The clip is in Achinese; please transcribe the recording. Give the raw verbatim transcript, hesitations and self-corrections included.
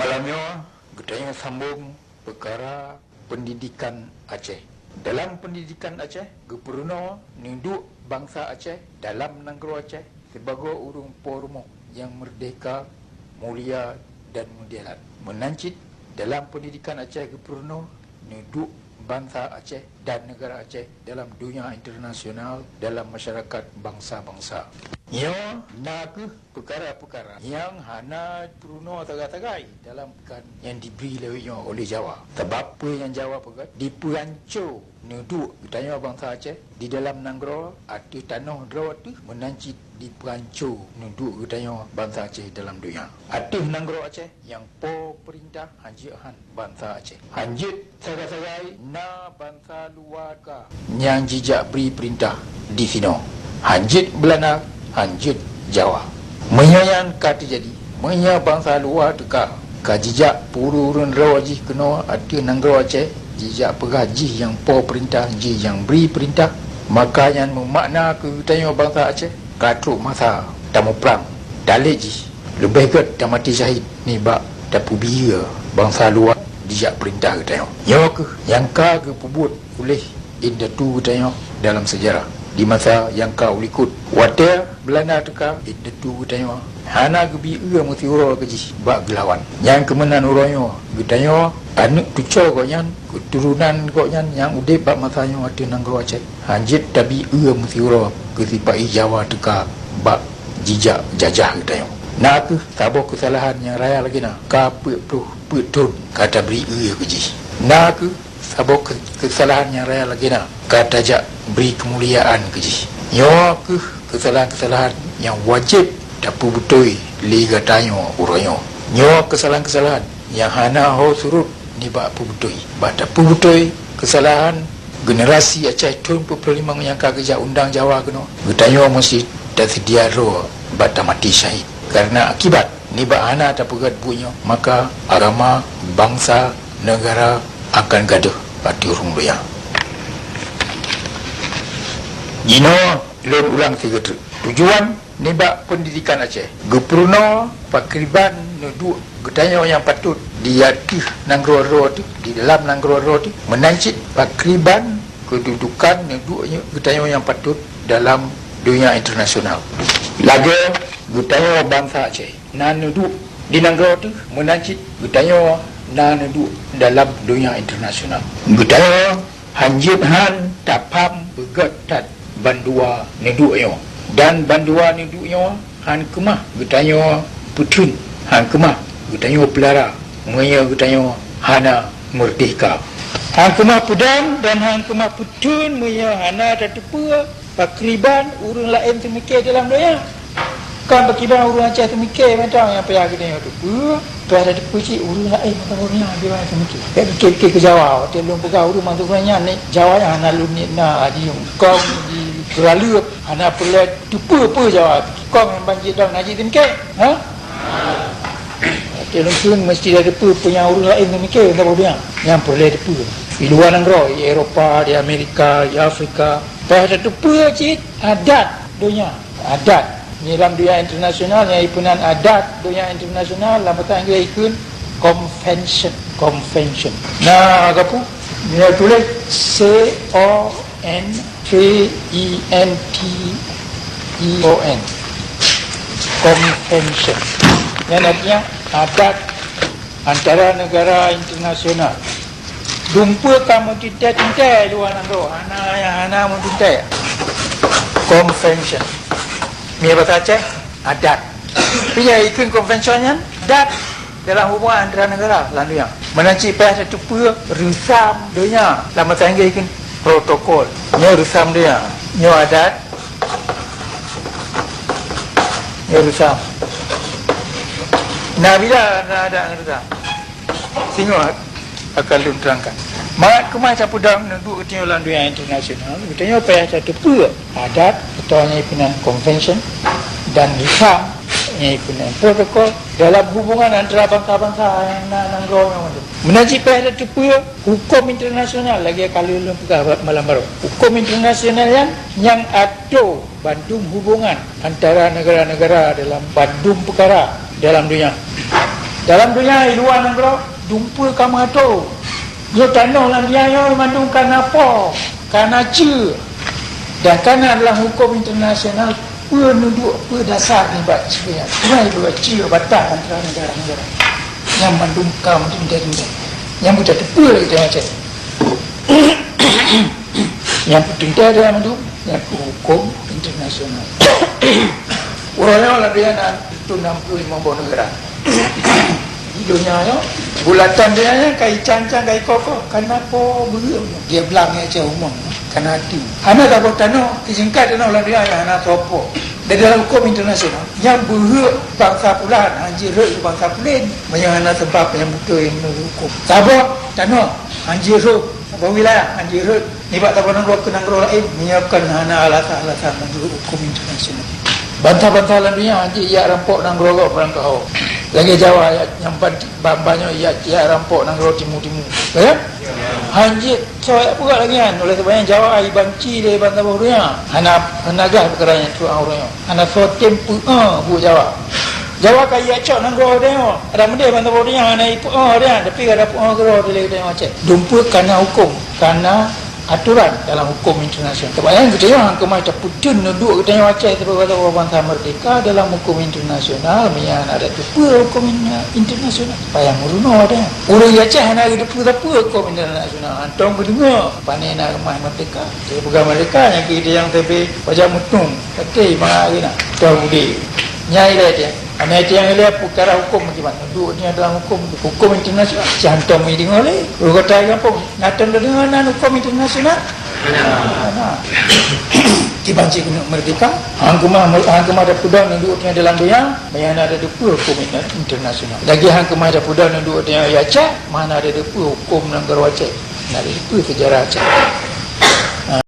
Dalam nyoe geutanyoe sambong peukara peundidikan Aceh. Dalam peundidikan Aceh geupeurunoe neuduek bansa Aceh dalam nanggroe Aceh sibagoe ureuëng po rumoh nyang meurdehka, mulia dan meudialat. Meunan cit dalam peundidikan Aceh geupeurunoe neuduek bansa Aceh dan neugara Aceh dalam donya internasional, dalam masyarakat bansa-bansa. Nyoe na kheueh peukara-peukara nyang hana peurunoe sagai-sagai dalam peukara nyang dibri lé nyoe oleh Jawa. Sabab peue nyang Jawa peugah, dipeuhanco neuduek geutanyoe bansa Aceh di dalam nanggroe ateueh tanoh droe teuh, meunan cit dipeuhanco neuduek geutanyoe bansa Aceh dalam donya. Ateueh nanggroe Aceh nyang po peurintah hanjeuet han bansa Aceh. Hanjeuet sagai-sagai na bansa luwa ka nyang jijak bri peurintah disinoe. Hanjeuet Beulanda, hanjeuet Jawa. Meunyoe nyan ka teujadi, meunyoe bansa luwa teuka ka jijak peureueng droe jih keunoe ateueh nanggroe Aceh, jijak peugah jih nyang po peurintah, jih nyang bri peurintah, maka nyan meumakna keu geutanyoe bansa Aceh ka trok masa tamuprang. Talét jih leubeh gét tamaté syahid nibak tapeubiyeu bansa luwa jijak peurintah geutanyoe. Nyoe kheueh nyang ka geupeubuet uléh indatu geutanyoe dalam seujarah di masa nyang ka ulikot. Watée Beulanda teuka, indatu geutanyoe hana geubiyeu meusiuroe keu jih bak geulawan. Nyang keumeunan uroe nyoe geutanyoe aneuëk tucoe gobnyan, keuturonan gobnyan nyang udeb bak masa nyoe ateueh nanggroe Aceh, hanjeuet tabiyeu meusiuroe keu sipa-i Jawa teuka bak jijak jajah geutanyoe. Na kheueh saboh keusalahan nyang raya lagée na, ka peuet ploh peuet thon ka tabri eu keu jih. Na kheueh saboh keu-, keusalahan nyang raya lagée na, ka tajak bri keumuliaan keu jih. Nyoe kheueh keusalahan-keusalahan nyang wajéb tapeubeutôi lé geutanyoe uroe nyoe. Nyoe keusalahan-keusalahan nyang hana ho surot nibak peubeutôi. Bak tapeubeutôi keusalahan generasi Aceh thon peuet ploh limong nyang ka geujak undang Jawa keunoe, geutanyoe meusti taseudia droe bak tamaté syahid. Kareuna akibat nibak hana tapeugét buet nyoe, maka agama, bansa, neugara akan gadôh ateueh ureuëng donya. Jinoe lôn ulang sigoe teuk. Tujuan nibak peundidikan Aceh geupeurunoe pakriban neuduek geutanyoe nyang patôt di ateueh nanggroe droe teuh, di dalam nanggroe droe teuh, meunan cit pakriban keududukan neuduek geutanyoe nyang patôt dalam donya internasional. Lagée geutanyoe bansa Aceh na neuduek di nanggroe teuh, meunan cit geutanyoe na neuduek dalam donya internasional. Geutanyoe hanjeuet han tapham beugét that bandua neuduek nyoe. Dan bandua neuduek nyoe han keumah geutanyoe peutheun, han keumah geutanyoe peulara meunyoe geutanyoe hana meurdehka. Han keumah peudong dan han keumah peutheun meunyoe hana tateupeue pakriban ureuëng laén teumike dalam donya. Kon pakriban ureuëng Aceh teumike mantong nyang payah geutanyoe teupeue, payah tateupeue cit ureuëng laén mantong ureuëng nyang di luwa teumike. Bék pike-pike keu Jawa, watée lôn peugah ureuëng mantong ureuëng nyan, Jawa nyang hana lôn niet na di Kong, di Keuraleueb, hana peureulée teupeue peue Jawa. Kong nyang ban jidong na jih teumike. Ha? Watée lôn kheun meusti tateupeue peue nyang ureuëng laén teumike mantong ureuëng nyang peureulée teupeue. Di luwa nanggroe, di Eropa, di Amerika, di Afrika, payah tateupeue cit adat donya. Adat. Di lam donya internasional nyang ipeunan adat donya internasional lam bahasa Inggréh ikheun convention. Convention. Na gapu? Nyoe tuléh C O N V E N T I O N. Convention. Nyan artinya adat antara negara internasional. Dumpeue ka meutintée-tintée luwa nanggroe, hana, hana meutintée. Convention. Mie basa Aceh, adat. Tapi nyang ikheun convention nyan, dat dalam hubungan antara negara lam dunia. Meunan cit payah tateupeue reusam donya, lam bahasa Inggréh ikheun protokol. Nyoe reusam donya, nyoe adat, nyoe reusam. Nah, bila na adat ngon reusam? Singoh akan lôn terangkan. Mangat keumah tapeudong neuduek geutanyoe lam dunia internasional, geutanyoe payah tateupeue adat, atawa nyang ipeunan convention, dan reusam nyang ipeunan protokol dalam hubungan antara bansa-bansa nyang na nanggroe nyoe. Meunan cit payah tateupeue huköm internasional lagée ka lheueh lôn peugah malam baroe. Huköm internasional nyan nyang atur bandum hubungan antara negara-negara dalam bandum peukara dalam dunia. Dalam donya, di luwa nanggroe, dumpeue ka meuato. Nyoe tanoh lam donya nyoe mandum ka na po, ka na ceue, dan ka na dalam huköm internasional peue neuduek, peue dasar nibak ceue nyan. Nyan dua ceue batas antara negara-negara. Nyan mandum ka meuteuntèe-teuntèe. Nyan beuteupeue lé geutanyoe Aceh. Nyang peuteuntèe mandum, nyan huköm internasional. Uroe nyoe lam donya na teuntèe nam ploh limong boh neugara. Di donya nyoe, bulatan donya nyoe ka icang-cang, ka ikoh-koh, ka na po beureuk nyoe. Dia blang ya cah umum, ka na tu. Hana saboh tanoh, sisingkat tanoh lam donya nyoe hana soe po. Di dalam huköm internasional, nyang beureuk bansa pulan, hanjeuet rhot keu bansa pulan, meunyoe hana seubab nyang beutôi meunurot huköm. Saboh tanoh, hanjeuet rhot, saboh wilayah, hanjeuet rhot nibak saboh nanggroe keu nanggroe laén, meunyoe kon hana alasan-alasan meunurot huköm internasional. Bansa-bansa lam donya hanjeuet jak rampok nanggroe gob barangkaho. Lagèe Jawa jak, nyang ban, ban-ban nyoe jak, jak rampok nanggroe timu-timu. Ya? Hanjeuet soe jak peugah lagèe nyan, oleh sebab nyan Jawa jibanci lé bansa boh donya. Hana, hana gah peukara nyan tuan uroe nyoe. Hana soe tem peu'oh buet Jawa. Jawa ka jicok nanggroe geutanyoe. Adak meudeh bansa boh donya hana jipeu'oh geutanyoe, tapi ka jipeu'oh keudroe dilèe geutanyoe Aceh. Dumpeue ka na huköm, ka na atoran dalam huköm internasional. Sebab nyan geutanyoe han keumah tapeutheun neuduek geutanyoe Aceh sebagai bansa merdeka dalam huköm internasional, meunyo hana ada teupeue huköm in-, internasional. Payah meurunoe geutanyoe. Ureueng Aceh hana geuteupeue sapeue huköm internasional. Hantom geudeungoe, pane na keumah merdeka. Jadi peugah merdeka nyang keu geutanyoe sabe pajan meutung. Oke, mangat lagèe nyan. Tuan Budi. Nyan ilèe dia. Hana itu nyang ilèe peukara huköm bagaimana? Duek dia dalam huköm. Huköm internasional. Sihantom jideungoe lé. Ureueng kota gampông. Na tom tadeungoe nan huköm internasional? Hana. Kiban cit keuneuk merdeka. Han keumah, han keumah tapeudong duek dia dalam donya. Meunyo hana ada teupeue huköm inter-, internasional. Lagèe han keumah tapeudong duek dia Aceh. Mana ada teupeue huköm nanggroe Aceh. Hana ada teupeue sejarah Aceh.